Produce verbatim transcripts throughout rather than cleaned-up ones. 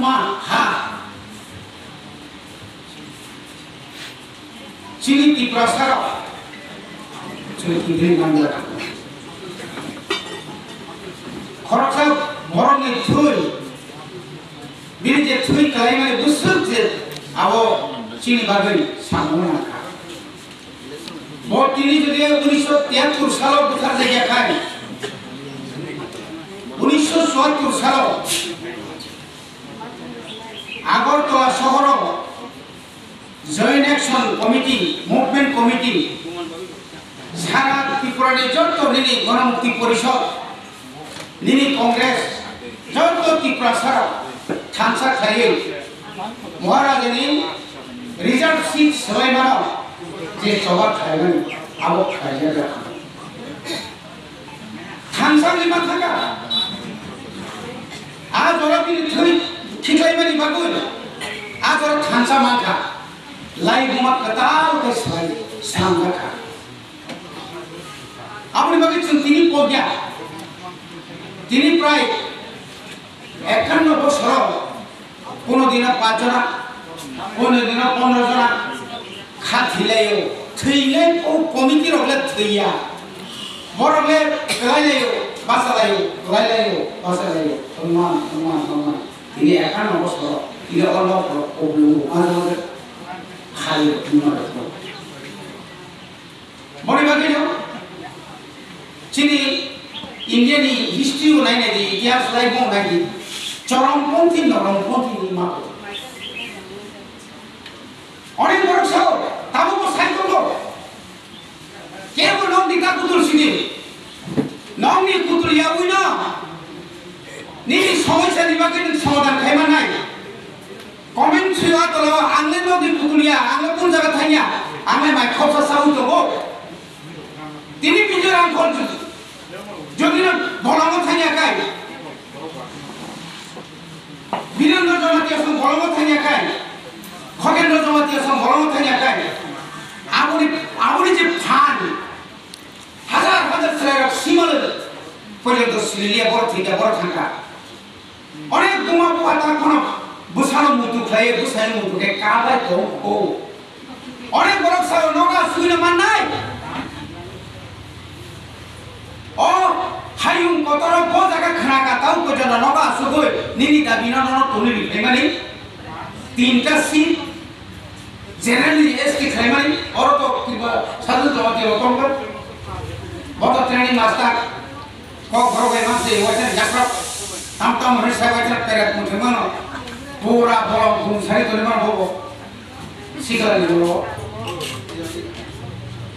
Ma ha. Chini Tiprasa rok. Chini Tiprasa rok. Khoroksa borokni thwi. Bini je thwi kalaimani bwswk je abo chini bagwi samung nangkha. Bo tini jodi unisho tiyattor salo bwthar jaiya khai, unisho chuattor salo Agartala sohoro Joint Action Committee, Movement Committee, sara Tripura ni jotto nini Ganamukti Porishod, nini Congress, jotto Tiprasa rok thansa khlaiwi Maharajani reserve seat swlai mano je choba khlaimani abo khlaijak. Thansa ni mathaka. A jora bini thwi khiklaimani bagwi a jora thansa mankha. Lai buma kwtal khe swlai slamjakha. Aboni bagwi chwng tini pogya. Tini prai ekkanno bosoro, kono dino pach jona, kono dino pondro jona kha thilaio. Thwinai o committee rok le thwiya. Borok le kwlailaio, bachalaio, kwlailaio, bachalaio. Tongma, tongma, tongma. Tini ekkanno bosoro, tini o nok rok, o bwlwng rok, ma jora khaio, tongma rok. Boni bagwino chini India ni history o nainai di, itihas lai bo nai di, choromponthi, noromponthi ni ma bo. Onek borok sao, tabuk bo sai tongo. Kebo nokni ta kutul sidi. Nokni kutul yaui no. Nini somosya ni bagwi nwng somadan khai manai. Comment sui o tola o, ang le nokni kutul ya, ang le kung jaga thangya, ang le mai khopsa saui tongo. Tini video rang khol jodi no bolongo thangya kai. Birendra Jamatia song bolongo thangya kai. Khogendra Jamatia song bolongo thangya kai. Aboni, aboni je phan. Hajar hajar chwrairok simalo porjonto siliya, borok thwikha, borok thangkha. Onek buma bupha ta kheno bwsano muitu khlaiwi, bwsani muitu khe kabai tong kho. Onek borok sao nogo asugwino mannai. O hayung kotoro bo jaga khna ka tau ko jona nogo asugwi nini dabi no nono tuni ri phaimani. Tinta seat generally S T khlaimani, oro to kiba sadhu jamatia rok tongkha. Bo to training master. Kok borok bai manse waisa jakrok. Tam tam hwnwi sai waisa peret muthungmano. Pura bolong bumsari tongmano bobo. Sikla ni bolo.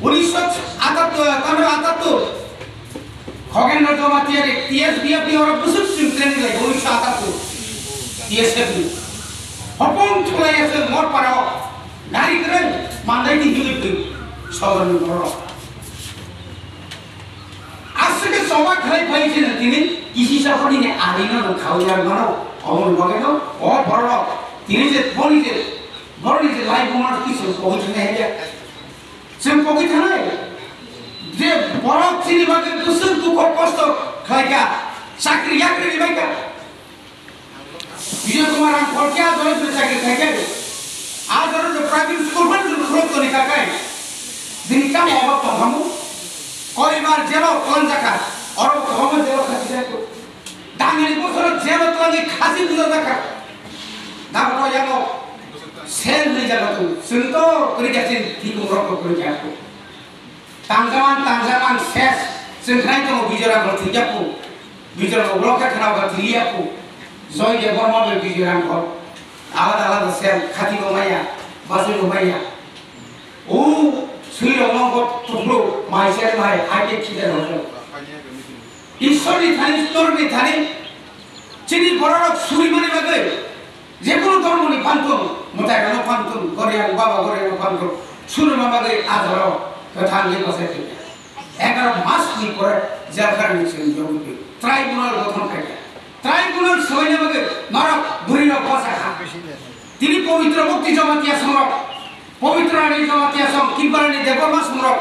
Unisho atattor, tamro atattor. Khogendra Jamatia ri T S B F ni oro bwswk swng training lai unisho atattor. T S F ni. Hopong thulai ase mor parao. Gari kren mandai di hili pui. Sogon ni bolo. Aswk khe choba khlai phai se na tini isi sa phani ne ari no no khau yar mano. Omo ni bagwi no o borok tini je boni je borok ni je lai bumar ki se pogwi thane he. Chwng pogwi thanai. Je borok chini bagwi bwswk dukho kosto khlai kha. Chakri yakri ni bai kha. Vijay Kumar ang khorokya adoro je chakri khaikhe, adoro je private school phano je khulok toni kakai. Bini kamo obo tongkhamu. Koibar jelo tlangjaka, oro tongkhamu jelo khasi jaiku. Dangani bosoro jelo tlangwi khasi bujajakha. Dagoro yago sel ni jaga tu, chwng to kwrwi kha chini thikung rok kwrwi kha. Tangjaman, tangjaman, ses. Chwng khnai tongo Bijoy Rangkhol thwikya phu. Bijoy Rangkhol ulo khe khna ba thiliya phu. Joy Debbarma bai Bijoy Rangkhol. Alada alada sel, khati bo maya, basui bo maya. O sui rok no bo tukhlo, mai sel mai, hai khe khide rok. Ishwar ni thani, Iswar ni thani, chini borok rok suri mani bagwi. Jekunu dhormoni phanthung, mwtairokno phanthung, goriang baba goriangno phanthung, sunuma bagwi adoro kwthangwi bachai thwikha. Egaroh mas ni pore jelkhana ni simi yogwi thwi. Tribunal gothon khaikha. Tribunal swbaina bagwi norok bwrwirok bachakha. Tini Pabitra Mukti Jamatia songrok, Pabitra Rani Jamatia song, Kimbarani Debbarma songrok,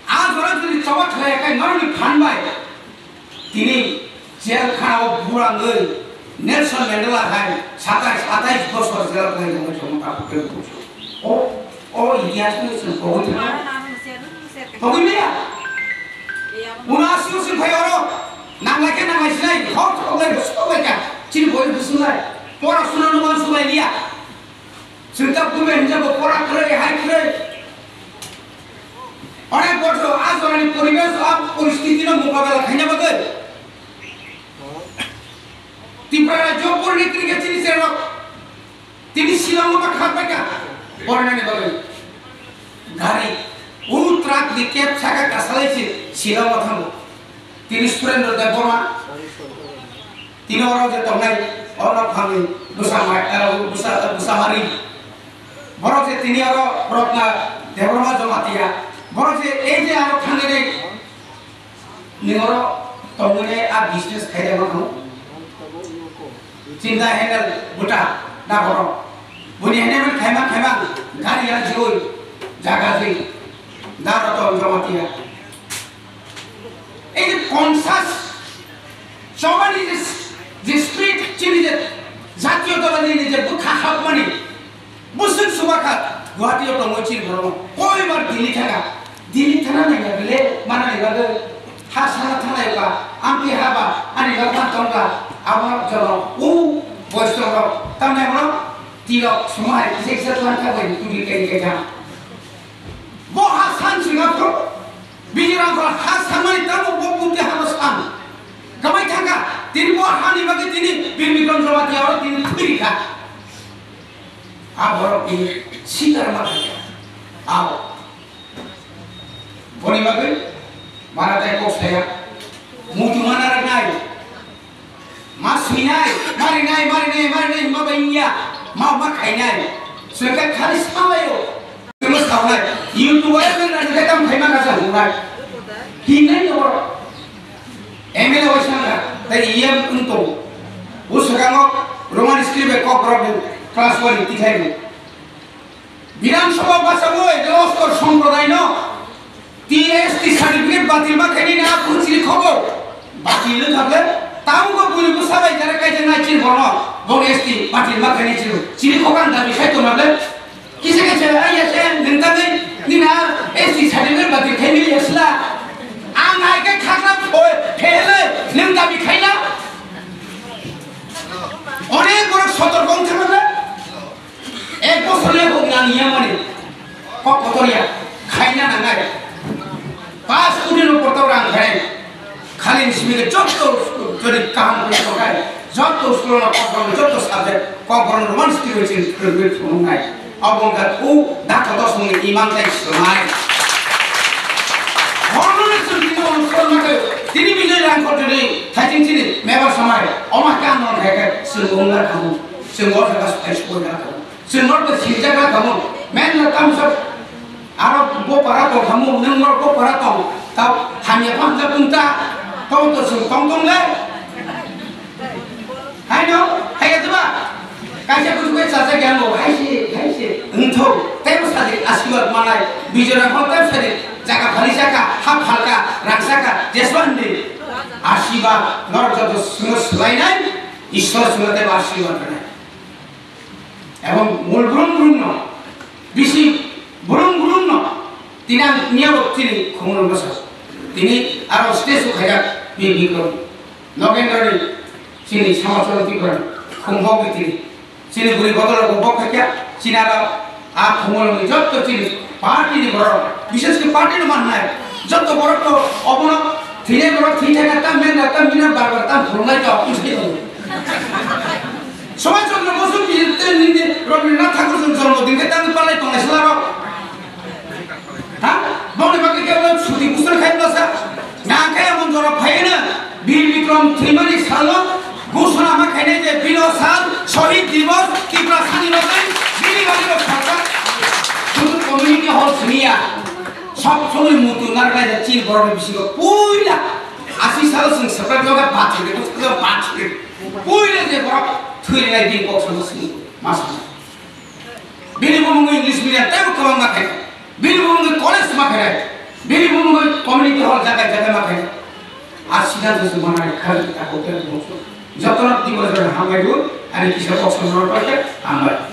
a jora jodi choba khlaiya khai norokni phan bai. Tini jelkhana o burangwi Nelson Mandela hai satais, satais bosor jela khlai tongwi tongma tabuk khe bujo. O, o itihas no chwng pogwi thangna. Pogwi maya. Uno aswk chwng phai oro. Nanglai khe nanglai sinai. Hok hok lai bwswk lai kha. Chini boi bwswk lai. Pora suna no man sulai liya. Chwng ta bumi hinjabo pora kwrwi, hai kwrwi. Onek bochor a jorani poribesh, a poristiti no mokabela khaina bagwi Tipra rajyo porni kwrwi khe chini cherok. Tini Shillong o ma kha pai kha. Pornani bagwi. Gari. U truck ni kep saka kasalai si Shillong o thango. Tini Surendra Debbarma. Tini oro je tongnai, oro phangni bwsa mai, eh, bwsa, bwsa mari. Borok je tini oro Ratna Debbarma Jamatia. Borok je ei je aro thangwi nai, ni oro tongwi nai a business khai rema thang. Chinta handle buta da borok. Buni handle khaima khaima gari ya joi jaga joi. Da Ratna Jamatia. Ei je conscious, chobani je, je spirit, chini je jatiyotabadi ni je bwkha hapmani, bwswk subakha Guwahati o tongo chini borok. Koibar Delhi thanga, Delhi thana naiya bile mana ni bagwi ha sana thana ba, amtwi ha ba, ani bagwi tongba, abo jono u boys rok, tamni borok tirok sumai kisa kisa tlang thangbai tubui kai kai thang. Bo ha san singa pro. Bini rang kor ha sanmani tamo bo bukti hano san. Gamai thangkha, tini bo hani bagwi tini Bir Bikram Jamatia oro tini thwirikha. A borok tini sikar ma thangkha. Ao. Boni bagwi mara tai kok saya. Mutu mana ragnai. Ma swinai, marinai, marinai, marinai, ma bai ya, ma, ma khainai. Swkha khali samayo. Tamo sawnai. YouTube o nang nang khe tam khaima kasa hunai. Hinai no. M L A wai sanga, tai E M wng tongo. O swkango Roman script bai kok borok ni class one ni tikhlai ni. Bidhan Sabha bachagwi Lostor Somprodaino T S T certificate batil ma khaini na phung chiri khobo. Batil wng kha ble, tabukbo bwrwi bwsa bai jara kaijak nai chini borno, bo S T batil ma khaini chiri, chiri khokan dabi khai tongma ble. Kisa kisa ai ya se nwng tangwi nina S T certificate batil khaini ya sla. Ang hai khe khakna phoi phele nwng dabi khaina. Onek borok sotor kong thangma ble. Ek bosor le hok nang ya mani. Kok kotor ya. Khaina nangai. Pas kudi no portau rang khain. Khali ni simi ke jotto jodi kaham kuri tongkai. Jotto school no kok bono jotto subject. Kok bono Roman script wngwi thungnai. Abong ka thu dakto to sungni imang tai sunai. Hono ni sungni no sungni. Tini bijoi rang kotini. Thaiting chini. Mebar samai. Oma kan no thaikai. Sungong na kamu. Sungor thaka sukai sukoi na kamu. Chwng norok bai singjakna tongmung, men na tamsa aro bo para tong khamung, nwng norok bo para tong, tao hamya pha hamjak wng ta, tong to chwng tong tong le. Hai no, hai ya diba? Kaisa kuchuk bai chajak ya no, hai se, hai se, wng tho, tei bo sadi asirwad manai, bijora pho tei sadi, jaga phali jaka, ha phalka, rang saka, jeswandi, asirwad, norok joto chwngno swlainai, Ishwar chwngno tei bo asirwad rwnai. Ebong mul brum brum no, bisi brum brum no, tini ang niya bo chini khumulwng bwsa. Tini aro stage o khaijak Bir Bikram Nagendra ni chini Samachal Tripura khum bok ni tini. Chini bwrwi bodol rok bo bok khaikya, chini aro a khumulwng ni jotto chini party ni borok, bishes khe party no mannai, jotto borok no obono thwinai borok thwi thangkha, tam men rok tam mina bar bar tam phunuknai to, wngthai tongo. Subhash Chandra Bose ni tei nini Rabindranath Thakur chwng jormo din khe tangwi palai tongnai sla rok. Ha? Bongni bagwi khe obo suti kusur khai bwsa. Nang khe emon jora phaiwi na Bir Bikram thwimani salo ghosona ma khainai je bino sal Shohid Divas Tiprasani bagwi bini bagwi rok sakha. Sudu community hall siniya. Sob somoi mutu narwknai je chini borokni bisingo puila asi salo chwng separate loge bathri de, bathri de. Puila je borok thwi rinai bini kok samo sini. Mas. Bini bumung English medium teibo kwbangma khainai. Bini bumung college ma khainai. Bini bumung community hall jaga jaga ma khainai. A siddhanto se manai khali ta hotel bumung. Jotono tini bo hambai bo, ani kisa kok samung rok paikha, hambai.